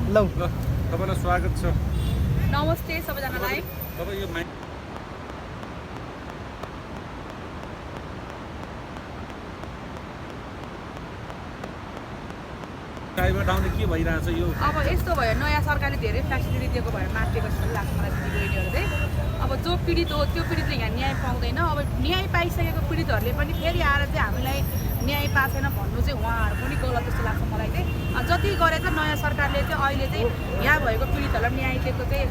लौ तपाईलाई स्वागत छ। नमस्ते सबैजनालाई। तपाईँ यो माइक ड्राइभर आउँदै के भइरहेछ यो? अब यस्तो भयो, नयाँ सरकारले धेरै फ्यासिलिटी दिएको भएर माथिएको जस्तो लाग्छ मलाई दिदीबहिनीहरू चाहिँ। अब जो पीडित हो त्यो पीडितले यहाँ न्याय पाउँदैन। अब न्याय पाइसकेको पीडितहरूले पनि फेरि आएर चाहिँ हामीलाई न्याय पाएको छैन भन्नु चाहिँ उहाँहरू पनि गलत जस्तो लाग्छ मलाई चाहिँ। जति गरे चाहिँ नयाँ सरकारले चाहिँ अहिले चाहिँ यहाँ भएको पीडितहरूलाई न्याय दिएको चाहिँ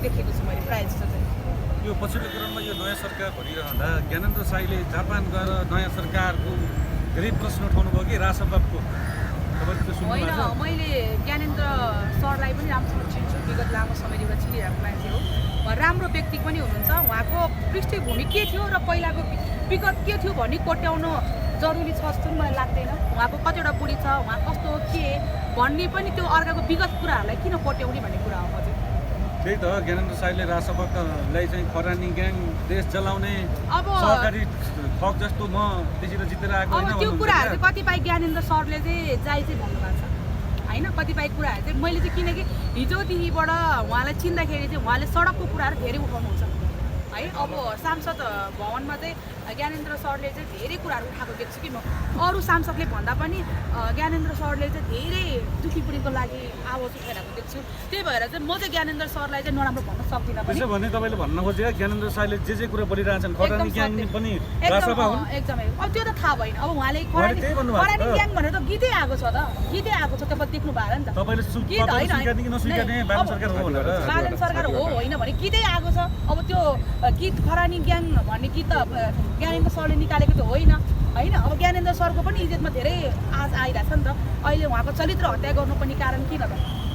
देखेको छु मैले प्रायः जस्तो चाहिँ। यो पछिल्लो क्रममा यो नयाँ सरकार भनिरहँदा ज्ञानेन्द्र साईले जापान गएर नयाँ सरकारको धेरै प्रश्न उठाउनु भयो कि रासपाको। होइन, मैले ज्ञानेन्द्र सरलाई पनि राम्रोसँग चिन्छु, विगत लामो समयदेखि चिनिरहेको मान्छे हो। उहाँ राम्रो व्यक्ति पनि हुनुहुन्छ। उहाँको पृष्ठभूमि के थियो र पहिलाको विगत के थियो भन्ने कोट्याउनु जरुरी छ जस्तो मलाई लाग्दैन। उहाँको कतिवटा बुढी छ, उहाँ कस्तो के भन्ने पनि त्यो अर्काको विगत कुराहरूलाई किन कोट्याउने भन्ने कुरा हो हजुर। त्यही त ज्ञानेन्द्र साईले रासपालाई चाहिँ खरानी ग्याङ देश जलाउने अब सहकारी ठग जस्तो म त्यसरी जितेर आएको अब त्यो कुराहरू चाहिँ कतिपय ज्ञानेन्द्र सरले चाहिँ जायज चाहिँ भन्नुभएको छ होइन। कतिपय कुराहरू चाहिँ मैले चाहिँ किनकि हिजोदेखिबाट उहाँलाई चिन्दाखेरि चाहिँ उहाँले सडकको कुराहरू धेरै उठाउनुहुन्छ है। अब सांसद भवनमा चाहिँ ज्ञानेन्द्र सरले चाहिँ धेरै कुराहरू उठाएको देख्छु कि म। अरू सांसदले भन्दा पनि ज्ञानेन्द्र सरले चाहिँ धेरै दुखी पीडितको लागि आवाज उठाइरहेको देख्छु। त्यही भएर चाहिँ म चाहिँ ज्ञानेन्द्र सरलाई चाहिँ नराम्रो भन्न सक्दिनँ पनि। त्यसो भने तपाईँले भन्न खोजेको ज्ञानेन्द्र साईले जे कुरा बोलिरहेछन् खरानी ग्याङ पनि रासपा हुन् एकदमै। अब त्यो त थाहा भएन। अब उहाँले खरानी ग्याङ भनेर त गीतै आएको छ त, गीतै आएको छ। तपाईँ देख्नु भयो नि त। तपाईँले स्वीकार्ने कि नस्वीकार्ने बालन सरकार हो भनेर। बालन सरकार हो होइन भने गीतै आएको छ। अब त्यो गीत खरानी ग्याङ भन्ने गीत त ज्ञानेन्द्र सरले निकालेको त होइन होइन। अब ज्ञानेन्द्र सरको पनि इज्जतमा धेरै आश आइरहेछ नि त। अहिले उहाँको चरित्र हत्या गर्नुपर्ने कारण किन त?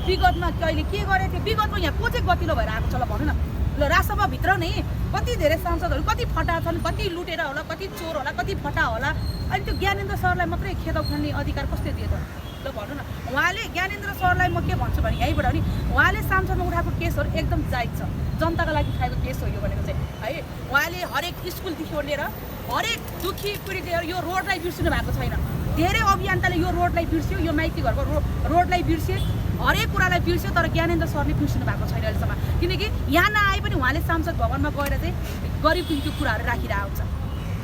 विगतमा कहिले के गरेको थियो? विगतमा यहाँ को चाहिँ गतिलो भएर आएको छ ल भन्नु न। ल रासपाभित्र नै कति धेरै सांसदहरू कति फटा छन्, कति लुटेर होला, कति चोर होला, कति फटा होला। अनि त्यो ज्ञानेन्द्र सरलाई मात्रै खेत उठाउने अधिकार कसले दियो त? ल भन्नु न। उहाँले ज्ञानेन्द्र सरलाई म के भन्छु भने यहीँबाट नि उहाँले सांसदमा उठाएको केसहरू एकदम जायज छ। जनताको लागि उठाएको केस हो यो भनेको चाहिँ है। उहाँले हरेक स्कुलदेखि लिएर हरेक दुखी पीडितहरू यो रोडलाई बिर्सिनु भएको छैन। धेरै अभियन्ताले यो रोडलाई बिर्स्यो, यो माइती घरको रोडलाई बिर्से, हरेक कुरालाई बिर्स्यो। तर ज्ञानेन्द्र सरले बिर्सिनु भएको छैन अहिलेसम्म। किनकि यहाँ नआए पनि उहाँले सांसद भवनमा गएर चाहिँ गरिब दुखीको कुराहरू राखिरहेको हुन्छ।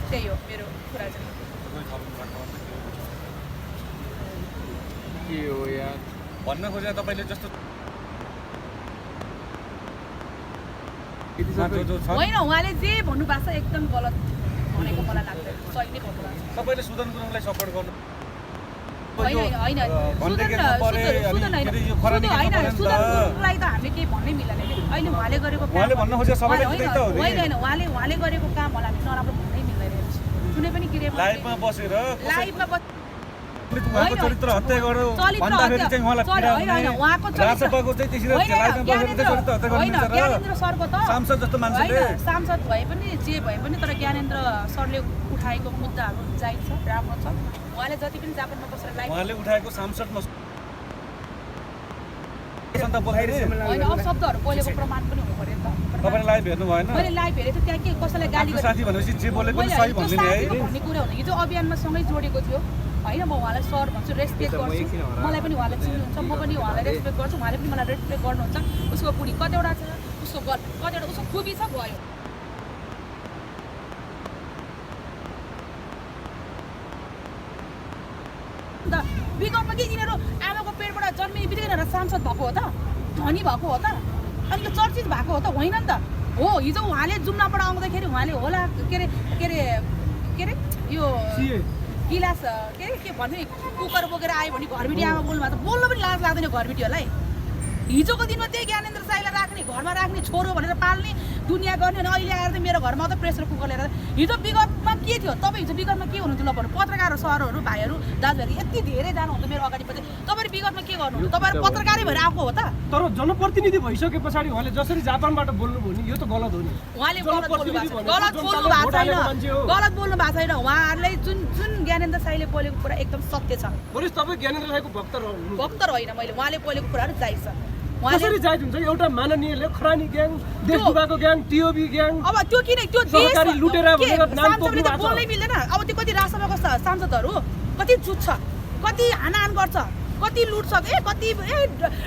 त्यही हो मेरो कुरा चाहिँ। के हो यार भन्न खोजे तपाईँले जस्तो होइन, उहाँले जे भन्नुभएको छ एकदम गलत भनेको मलाई लाग्दैन। सही नै भन्नुभएको छ। तपाईँले सुदन गुरुङलाई सपोर्ट गर्नु होइन होइन सुदनलाई त हामीले केही भन्नै मिल्दैन। अहिले उहाँले गरेको काम होइन, उहाँले गरेको काम होला हामी नराम्रो भन्नै मिल्दैन। कुनै पनि के लाइभमा बसेर लाइभमा उहाँको चरित्र हत्या गर्यो भन्दाखेरि चाहिँ उहाँलाई होइन उहाँको रासपाको चाहिँ त्यसरी लाइभमा बसेर चाहिँ चरित्र हत्या गर्नुहुन्छ र ज्ञानेन्द्र सरको त सांसद जस्तो मान्छेले सांसद भए पनि जे भए पनि तर ज्ञानेन्द्र सरले उठाएको मुद्दाहरू जायज छ, राम्रो छ। उहाँले जति पनि जापानमा बसेर लाइभ उहाँले उठाएको सांसदमा होइन अब शब्दहरू बोलेको प्रमाण पनि हुनु पर्यो नि त। तपाईँले लाइभ हेर्नु भएन? मैले लाइभ हेरेको थिएँ। त्यहाँ के कसैलाई गाली साथी भनेपछि जे बोलेको पनि सही भन्दिने है भन्ने कुरा हुँदैन। हिजो अभियानमा सँगै जोडेको थियो होइन। म उहाँलाई सर भन्छु, रेस्पेक्ट गर्छु। मलाई पनि उहाँलाई चिन्नुहुन्छ, म पनि उहाँलाई रेस्पेक्ट गर्छु, उहाँले पनि मलाई रेस्पेक्ट गर्नुहुन्छ। उसको बुढी कतिवटा छ, उसको कतिवटा उसको खुबी छ भयो। अन्त विगतमा के यिनीहरू आमाको पेटबाट जन्मिने बित्तिकै सांसद भएको हो त? धनी भएको हो त? अनि यो चर्चित भएको हो त? होइन नि त हो। हिजो उहाँले जुम्लाबाट आउँदाखेरि उहाँले होला के अरे यो गिलास के अरे के भन्यो नि कुकर बोकेर आयो भने घरबिटी आमा बोल्नु भएको त बोल्नु पनि लाज लाग्दैन घरबिटीहरूलाई। हिजोको दिनमा त्यही ज्ञानेन्द्र साईलाई राख्ने, घरमा राख्ने, छोरो भनेर पाल्ने, दुनियाँ गर्ने। अनि अहिले आएर चाहिँ मेरो घरमा त प्रेसर कुकर लिएर हिजो विगतमा के थियो? तपाईँ हिजो विगतमा के हुनुहुन्थ्यो ल भन्नु? पत्रकार सरहरू भाइहरू दाजुहरू यति धेरै जानुहुन्थ्यो मेरो अगाडिपछि। तपाईँहरू विगतमा के गर्नुहुन्थ्यो? तपाईँहरू पत्रकारै भएर आएको हो त? तर जनप्रतिनिधि भइसके पछाडि उहाँले जसरी जापानबाट बोल्नुभयो नि यो त गलत हो नि। उहाँले गलत बोल्नु भएको छैन। उहाँहरूले जुन ज्ञानेन्द्र साईले बोलेको कुरा एकदम सत्य छ। तपाईँ ज्ञानेन्द्र साईको भक्त होइन। मैले उहाँले बोलेको कुराहरू जायज छ। कसरी जायज हुन्छ? एउटा माननीयले खरानी ग्याङ, देश डुबाएको ग्याङ, टिओबी ग्याङ, अब त्यो किन त्यो सहकारी लुटेर भनेर नाम सांसदले त बोल्नै मिल्दैन। अब त्यो कति रासपाको सांसदहरू कति चुच्छ, कति हानाहान गर्छ, कति लुट्छ कति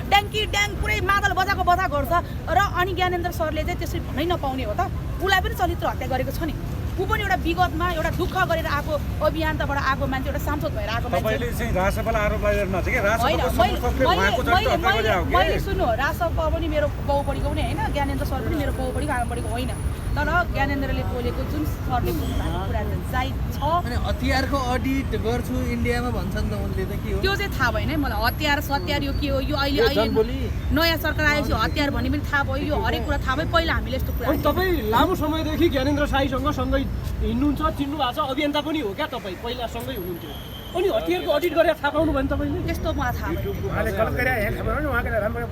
ड्याङ्की ड्याङ पुरै मादल बजाएको बजा गर्छ र अनि ज्ञानेन्द्र सरले चाहिँ त्यसरी भन्नै नपाउने हो त उसलाई पनि चरित्र हत्या गरेको छ नि ऊ पनि एउटा विगतमा एउटा दुःख गरेर आएको अभियन्ताबाट आएको मान्छे एउटा सांसद भएर आएको मान्छे तपाईले चाहिँ राजसभालाई आरोप लगाइरहनु छ के राजसभाको समर्थकले उहाँको चरित्र हत्या गरे हो के मैले सुन्नु राजसभा पनि मेरो बाउपढीको पनि होइन ज्ञानेन्द्र सर पनि मेरो बाउपढीको आमापढीको होइन तर ज्ञानेन्द्रले बोलेको जुन सरले बोल्नु भएको कुरा चाहिँ छ अनि हतियारको अडिट गर्छु इन्डियामा भन्छन् त उनले त के हो त्यो चाहिँ थाहा भएन है मलाई हतियार सत्यार यो के हो यो अहिले नयाँ सरकार आएपछि हतियार भन्ने पनि थाहा भयो यो हरेक कुरा थाहा भयो पहिला हामीले यस्तो कुरा अनि तपाईँ लामो समयदेखि ज्ञानेन्द्र साईसँग सँगै हिँड्नुहुन्छ चिन्नु भएको छ अभियन्ता पनि हो क्या तपाईँ पहिला सँगै हुनुहुन्थ्यो अनि हतियारको अडिट गरेर थाहा पाउनु भयो नि तपाईँले त्यस्तो मलाई थाहा भयो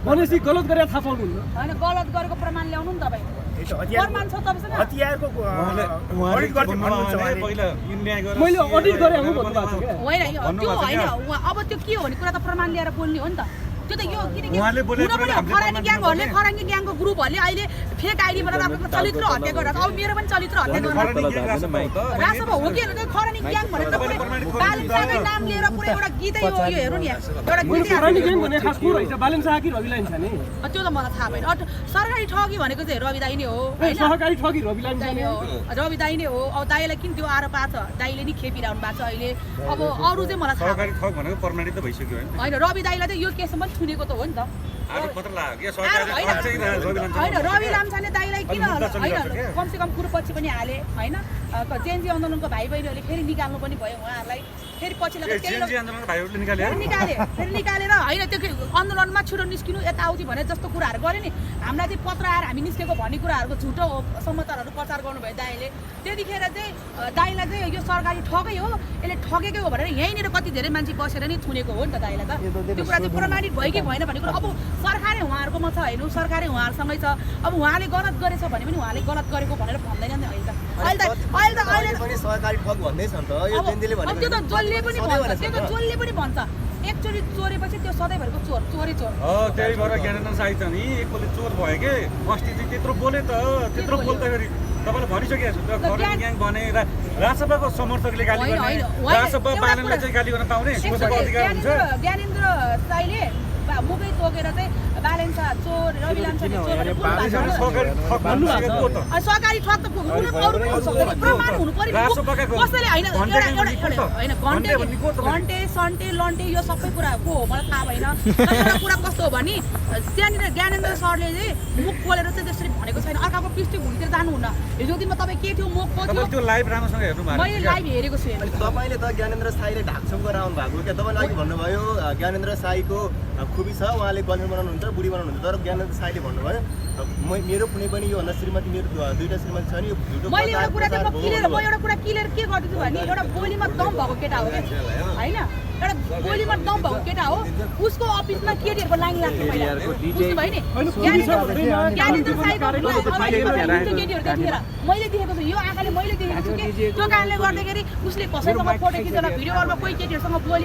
भनेपछि गलत गरेर थाहा पाउनुहुन्न होइन गलत गरेको प्रमाण ल्याउनु नि तपाईँ प्रमाण छ तपाईँसँग पहिला इन्डिया गएर मैले अडिट गरेँ भन्नु भएको छ क्या होइन त्यो होइन अब त्यो के हो भने कुरा त प्रमाण ल्याएर बोल्ने हो नि त त्यो त यो किनकि खरानी ग्याङको ग्रुपहरूले अहिले फेक आइडी बनाएर आफ्नो चरित्र हत्या गरेर अब मेरो पनि चरित्र हत्या गरेर राजसभा हो कि खरानी ग्याङ भनेर त बालेन्साकै नाम लिएर पुरै एउटा गीतै यो हेर्नु नि एउटा गीतै खरानी ग्याङ भने खास को रहेछ बालेन्सा कि रवि लाइन छ नि त्यो त मलाई थाहा भएन सरकारी ठगी भनेको चाहिँ रवि दाई नै हो होइन सहकारी ठगी रवि लाइन छ नि रवि दाई नै हो अब दाईलाई किन त्यो आरोप आएको छ दाईले नि खेपिरहनु भएको छ अहिले अब अरू चाहिँ मलाई थाहा सरकारी ठग भनेको प्रमाणित त भइसक्यो हैन होइन रवि दाईलाई चाहिँ यो केसमा पनि छुनेको त हो नि त आरोप पत्र लाग्यो के सरकारी ठग चाहिँ होइन रवि लाम्छाने दाईलाई किन होइन कमसेकम कुरोपछि पनि हाले होइन जेएनजी आन्दोलनको भाइ बहिनीहरूले फेरि निकाल्नु पनि भयो उहाँहरूलाई फेरि पछि जेएनजी आन्दोलनको भाइहरूले निकाल्यो फेरि निकालेर होइन त्यो आन्दोलनमा छिटो निस्किनु यताउति भने जस्तो कुराहरू गऱ्यो नि हामीलाई चाहिँ पत्र आएर हामी निस्केको भन्ने कुराहरूको झुटो समाचारहरू प्रचार गर्नुभयो दाईले त्यतिखेर चाहिँ दाईलाई चाहिँ यो सरकारी ठगै हो यसले ठगेकै हो भनेर यहीँनिर कति धेरै मान्छे बसेर नि थुनेको हो नि त दाईलाई त त्यो कुरा चाहिँ प्रमाणित भयो कि भएन भन्ने कुरा अब सरकारै उहाँहरूकोमा छ होइन सरकारै उहाँहरूसँगै छ अब उहाँले गलत गरेछ भने पनि उहाँले गलत गरेको भनेर भन्दैन नि अहिले पनि सरकारी ठग भन्दै छ नि त यो जेन्जीले भनेको त्यो त जसले पनि भन्छ एकचोटि चोरेपछि त्यो सधैँभरिको चोरै चोर त्यही भएर ज्ञानेन्द्र साई छ नि एकपल्ट चोर भयो के अस्ति चाहिँ त्यत्रो बोले त त्यत्रो बोल्दाखेरि तपाईँले भनिसकेको छु त खरानी ग्याङ भने राजसभाको समर्थकले गाली गर्ने राजसभा बालनले चाहिँ गाली गर्न पाउने कसैको अधिकार हुन्छ ज्ञानेन्द्र साईले मुखै तोकेर चाहिँ बालेन्सा चोर रवि लाम्छाने सरकारी ठग त प्रमाण हुनु पर्यो कसैले होइन घन्टे सन्टे लन्टे यो सबै कुरा को हो मलाई थाहा भएन एउटा कुरा कस्तो हो भने त्यहाँनिर ज्ञानेन्द्र सरले चाहिँ मुख खोलेर चाहिँ त्यसरी भनेको छैन अर्काको पृष्ठभूमितिर जानुहुन्न हिजो दिनमा तपाईँ के थियो मुख को थियो त्यो लाइभ राम्रोसँग हेर्नु भएको मैले लाइभ हेरेको छु तपाईँले त ज्ञानेन्द्र साईले ढाकछोप गरेर आउनु भएको क्या तपाईँले अघि भन्नुभयो ज्ञानेन्द्र साईको खुबी छ उहाँले गर्लफ्रेन्ड बनाउनुहुन्छ बुढी बनाउनुहुन्छ तर ज्ञानेन्द्र साईले भन्नुभयो मेरो कुनै पनि योभन्दा श्रीमती मेरो दुईवटा श्रीमती छ नि यो झुटो मैले एउटा कुरा चाहिँ म एउटा कुरा क्लियर के गर्दैछु भने एउटा बोलीमा दम भएको केटा हो क्या होइन एउटा बोलीमा दम भएको केटा हो उसको अफिसमा केटीहरूको लाइन लाग्थ्यो पहिला बुझ्नु भयो नि ज्ञानेन्द्र साईको केटीहरू त्यतिखेर मैले देखेको छु यो आँखाले मैले देखेको छु कि त्यो कारणले गर्दाखेरि उसले कसैसँग फोटो खिचेर भिडियोहरूमा कोही केटीहरूसँग बोल्यो